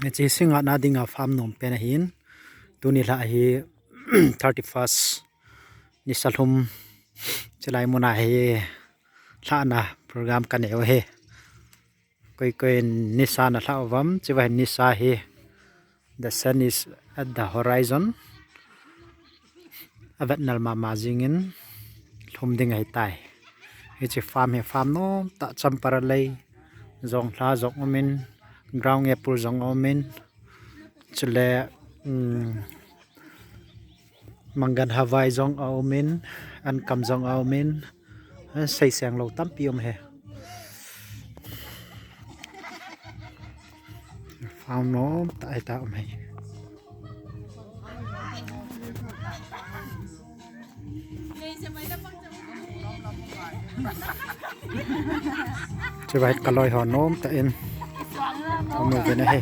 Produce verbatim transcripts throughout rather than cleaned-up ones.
Hiche singa na dinga farm nom pen ahin. Tuni lha hi thirty first nisa lhum chilai muna hi lhana program kanei u hi. Koi koi nisa na lha uvam, chiva hin nisa hi. The sun is at the horizon. Avet nal mama jingin lhum ding ahitai. Hiche farm hi farm nom tah, champara lei, jonglha jong umin, ground apple jong umin, chule, um, mangan havai jong aumin, ankam jong aumin, eh, seiseng lou tampi um hi. Farm nom tah ahitai um hi. Chiva hi kaloi ho nom tah in. Kamu ve na hi.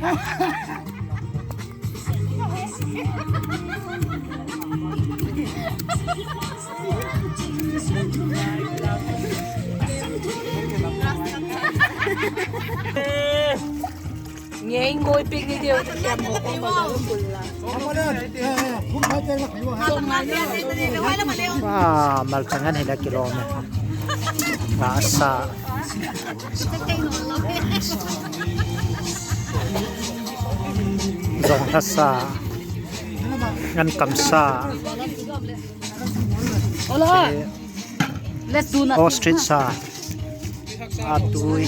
Ngei ngoi picnic deu te kiam mo ko ma ga bul la. Ah, malchangan hila kilo me. Lasa. Jonglha sa. Ankam sa. Hola. Let's do nothing. Ostrich sa. Atui.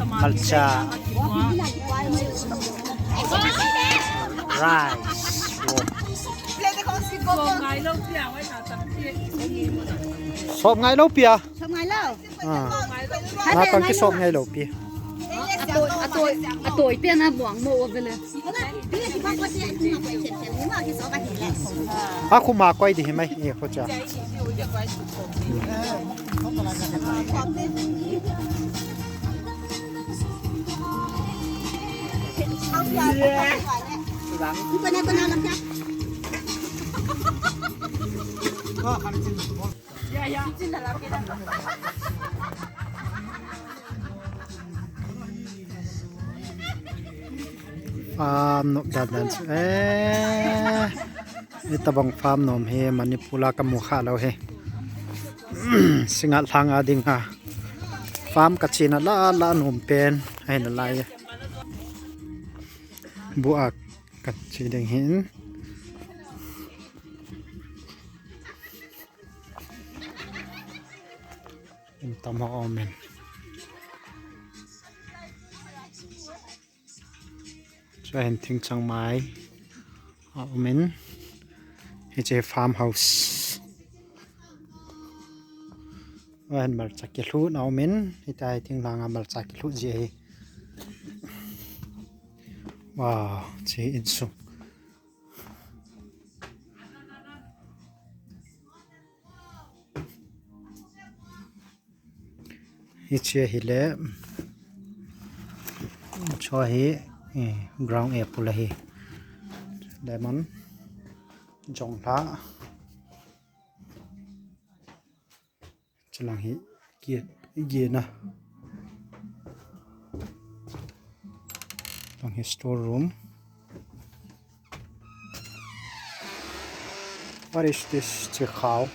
Malcha. Rice. Sop ngai lou pia. Sop ngai lou. Ah. Natong kisop ngai lou pi. Atoi, atoi, atoi pen a buang mo o vele. Akhuma koi di himai, e, khocha. Farm nom dan dan chu. Eh, hitabang farm nom hi Manipur a kamu kha lou hi. Singa lhanga dinga farm kachena la la nom pen ahi nalai. Bu a kache ding hin. Tam ho aumin. Chua hin thingchang mai aumin. Hiche farmhouse. Chua hin malcha kilhut aumin. Hitia hi thinglhanga malcha kilhut ji ahi. Wow, hiche insung. Hiche hi le, chua hi, eh, ground apple ahi. Lemon, jonglha. Chulang hi gate, gate na. Lang hi store room. What is this? Chikhao.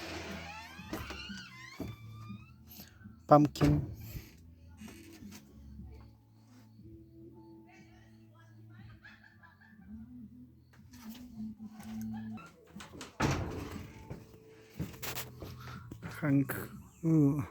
Pumpkin. Khang khu.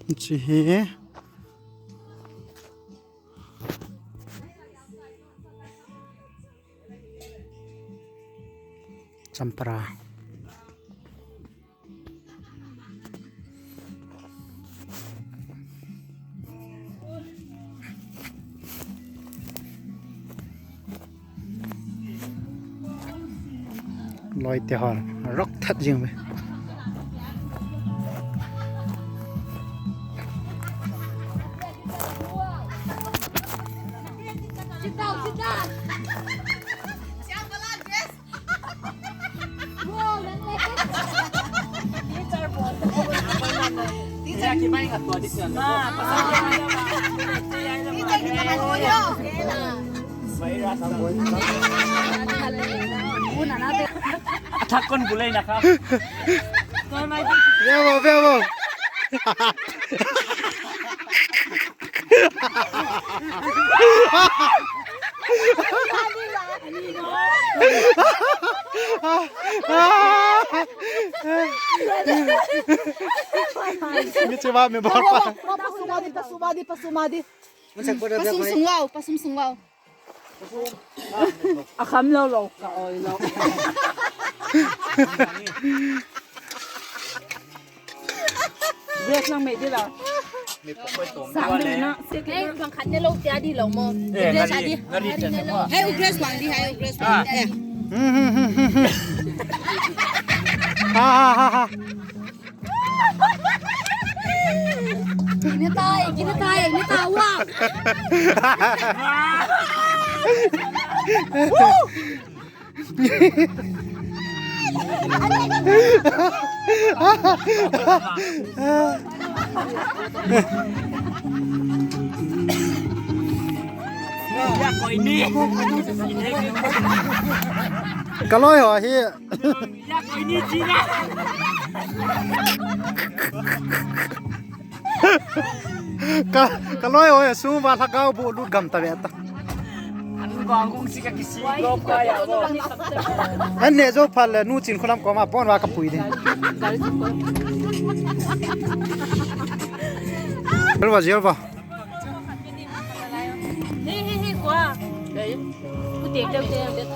Hiche hi. Champara. Loi te hol, rok that jing ve. Sit down, sit down. Athak kon bulai na kha. Bebo, bebo. Ngiche ba me ba. Pasum sungau, pasum sungau. Pasum sungau. Akham lou lou ka oi lou. Grace nang mei di la. Sang di na. Hey, tuang khat ne lou tia di lou mo. Grace a di. Hey, u Grace wang di, hey, u Grace wang di. Ha ha ha ha. Kini tai, kini tai, kini tai, wow. Ka loi ho hi. Ka, ka loi ho hi, sung va lhagao bu lut gam ta ve ta. An ne jo phal le nu chin khulam koma pon va ka pui de. Jelva, jelva. Hey, hey, hey, kwa. Ku te, te, te, te, te.